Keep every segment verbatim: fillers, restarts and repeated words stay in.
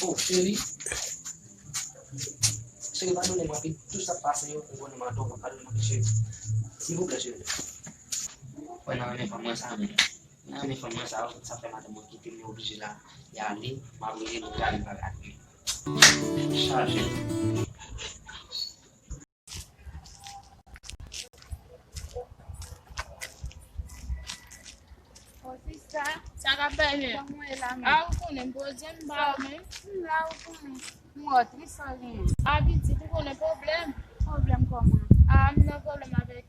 Oh, cheri. Cheri, padone m rapid. Tout sa k pase yo, ou konnen m atò, padone m rapid, cheri. Silvouplè, cheri. Wè, nan renmen fanm mwen sa, men. Nan renmen fanm mwen sa, sa fè madanm mwen kite m, li oblije la, li ale, m ap rele, m ap rele, m pa ka ale. Chaje. O sista, sa k ap bay men? Kòman w ye la menm? A, ou konnen, m poze m ba ou menm. M la, ou konnen. M wè w tris, sa w genyen? A, pitit, ou konnen pwoblèm. Pwoblèm kòman? A, m nan pwoblèm avèk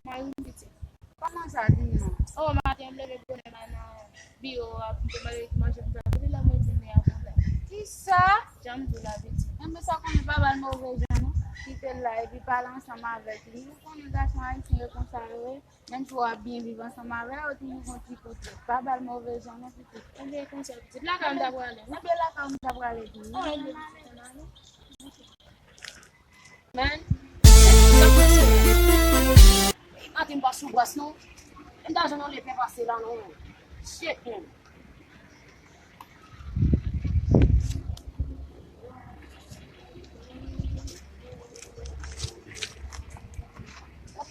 mari m, pitit. Kòman sa, di m non? O, maten, m leve bonè, m al nan biwo a pou m te mande ki manje pou m fè. Depi lè mwen di m, li a pwoblèm. Kisa? Jan m di w la, pitit. Enben, sa w konnen, pa ba l move jan non. Kite l la, epi pale ansanm avèk li. Ou konnen gason ayisyen yo konsa yo ye. Menm si w ap byen viv ansanm avè yo, toujou gon ti kout lèt. Pa ba l move jan non, pitit. Enben, konsa, pitit. Lakay m ta prale, wi. Enben, lakay m ta prale tou, wi. A, enben, pitit, ann ale. Man. Maten m pa sou bras non. M ta jwenn yon lepè pase la non. Shit, man.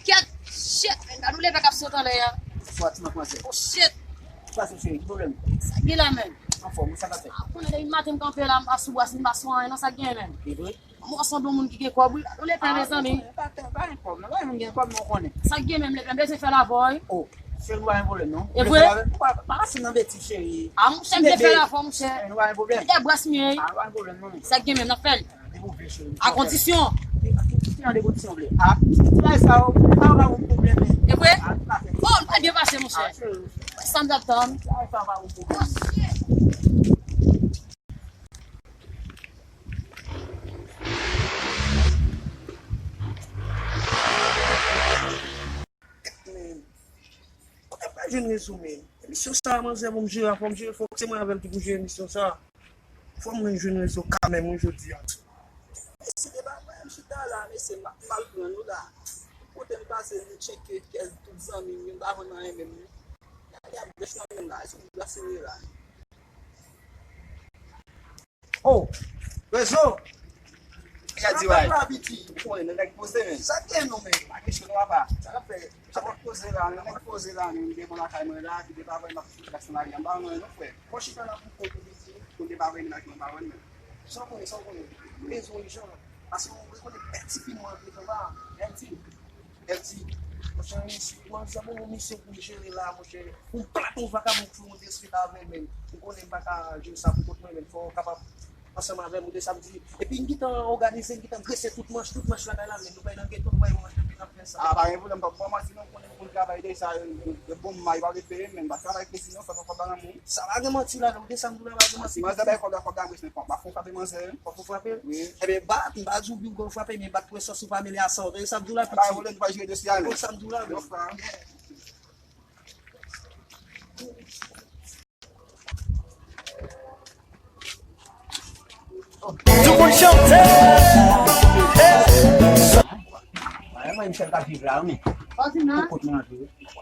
Kèt! Shit, man. Gad yon lepè k ap sot anlè a. Bonswa, ti manzè. Oh, shit. Sa se cheri, ki pwoblèm? Sa gen la, man? Anfòm, sa k ap fèt? A, konnen depi maten m kanpe la, m pa sou bras, m pa sou anyen non, sa gen, man? E vre? M wè sanble yon moun ki gen kòb, wi. Ou lepè, mezanmi. Pa, pa, pa gen kòb, non. Pa gen moun gen kòb, non, ou konnen. Sa k gen menm, lepè, m bezwen fè l avè w, wi. Oh, cheri, pa gen pwoblèm, non. E vre? Pa, pa, pa nan betiz, cheri. A, monchè, m vle fè l avè w, monchè. Cheri, nou pa gen pwoblèm. Kite bras m ye, wi. A, pa gen pwoblèm, non. Sa k gen menm, n ap fè l. Depi w vle, cheri. A kondisyon. Ki, ki, ki jan de kondisyon w vle? A, ti bagay sa yo, pa, pa gen pwoblèm, men. E vre? A, tout afè. Oh, nou pral byen pase, monchè. A, cheri. Sa m t ap tann. Bagay sa pa gen pwoblèm. Oh, shit. Men, kote m pral jwenn rezo, men? Emisyon sa a, manzè, pou m jere, fò m jere, fòk se mwen avè l ki pou jere emisyon sa a. Fò m jwenn rezo kanmenm, wi, jodi a. Mesye, depi apre m chita la, mesye, m ap mal pran nou la. Tout kote m pase, m tcheke kèk tout zanmi m yo, m pa jwenn anyen menm, non. Gade ap dèch nan menm la, e sou glas li ye la. Oh, rezo. Gade di bay. Ou konnen, nèg poze, men. Sa k gen non, men? Pa gen chou non, papa. Sa k ap fè? Sa k ap poze la, men, nèg poze la, men, m gen bon lakay mwen la, ki depi apre m ap sou glas nan lari a, m pa wè non, frè. Fò chita la pou kont ou, pitit. Kote pa vre, men, ak mwen pa wè l menm. Sa w konnen, sa w konnen. Rezon ijan. Paske w rekonèt bèl ti fi nwa antre anba a. Bèl ti. Bèl ti. Monchè, misye, manzè, bon, yon misyon pou m jere la, monchè. Pou m plante yon vakabon ki fè yon disrespè avè l, men. Ou konnen m pa ka jere sa pou kont mwen, men. Fò w kapab ansanm avè m, ou de sa m di. Epi m gentan òganize, m gentan drese tout manch, tout manch lakay la, men. Nou bay nan geto, nou bay yon manch, epi n ap fè sa. A, pa gen pwoblèm, pa, pa manti non, konnen moun travay de sa, yo, yo bon may, pa vle peye, men, m pa travay kredi non, fè kòb la nan men. Sa pa gen manti ladan, ou de sa m di w la, pa gen manti. Manzè bay kòb la, kòb la, mwen, men, pa fè w frape manzè, wi. Fòk ou frape l? Wi. Ebyen, bat, m pa di w pou w frape, men bat presyon sou familya sa, ou tande sa m di w la, piti. Pa gen pwoblèm, nou pa jere dosye a, men. Ou tande sa m di w la, men. Tout moun chante. Mwen, Michel k ap viv la, wi. Tout kote mwen antre.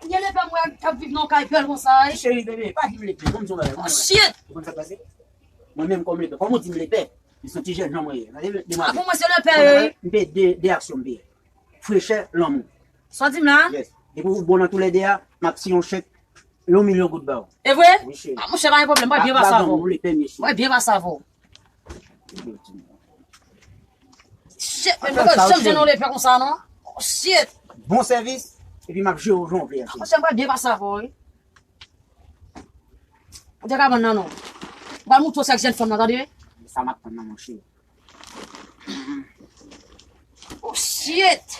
Gen lepè m wè k ap viv nan kay pèl konsa, wi. Cheri, bebe, pa di m lepè, ban m di w bagay. Oh, shit! Ou konn sa k pase? Mwen menm kòm lepè, kòm ou di m lepè, li se yon ti jèn jan mwen ye. Gade demwazèl. A, pou mwen se lepè, wi. M peye de, de aksyon m peye. Frechè, lanmou. Sa w di m la? Yes. Depi ou bon nan toulède a, m ap siyen yon chèk yon milyon goud ba w. E vre? Wi, cheri. A, monchè, pa gen pwoblèm, mwen byen pase avè w. Mwen byen pase avè w. Shit, men m pa janm jwenn yon lepè konsa, non. Oh, shit. Bon sèvis, epi m ap jere w jan w vle a, cheri. A, monchè, mwen byen pase avè w, wi. Ou te ka vann nan, non. M pral moutre w sa k jèn fanm nan, tande. Sa m ap tann nan, monchè. Oh, shit!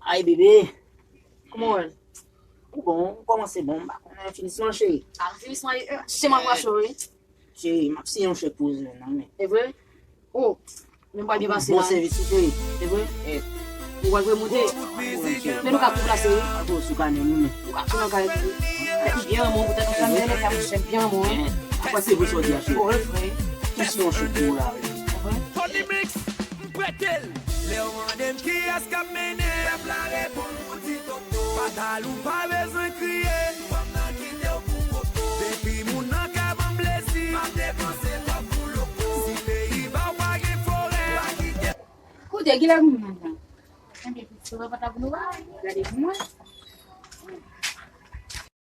Ay, bebe. Kòman w wè l? Ou bon, ou kòmanse bon, m pa konnen finisman, cheri. A, finisman, e, e, se mwen mwen cho, wi. Cheri, m ap siyen yon chèk pou Roselèn nan, men. E vre? Oh, men m pral byen pase la. Bon sèvis, wi, cheri. E vre? Eh. Ou pral remonte? Men nou ka tou plase, wi. Akoz sou kanè nou, men. Ou ka tou nan kay tou. Epi byen renmen w, poutèt ou fè m byen lè, fè m byen renmen w, wi. Apre se vre sa w di a, cheri. Oh, e vre. M siyen yon chèk pou ou la, wi. E vre? Tony Mix, m prete l. Lè w mande m ki Èske ap mennen pèp la reponn pou ti tonton? Fatal ou pa bezwen kriye. Fanm nan kite w pou koko. Depi moun nan ka ban m plezi, m ap depanse kòb pou loko. Si peyi pa w pa gen forè, pa kite. Koute, kilè moun nan la? Ebyen, pitit, ou pa ta vle wè? Gade pou mwen.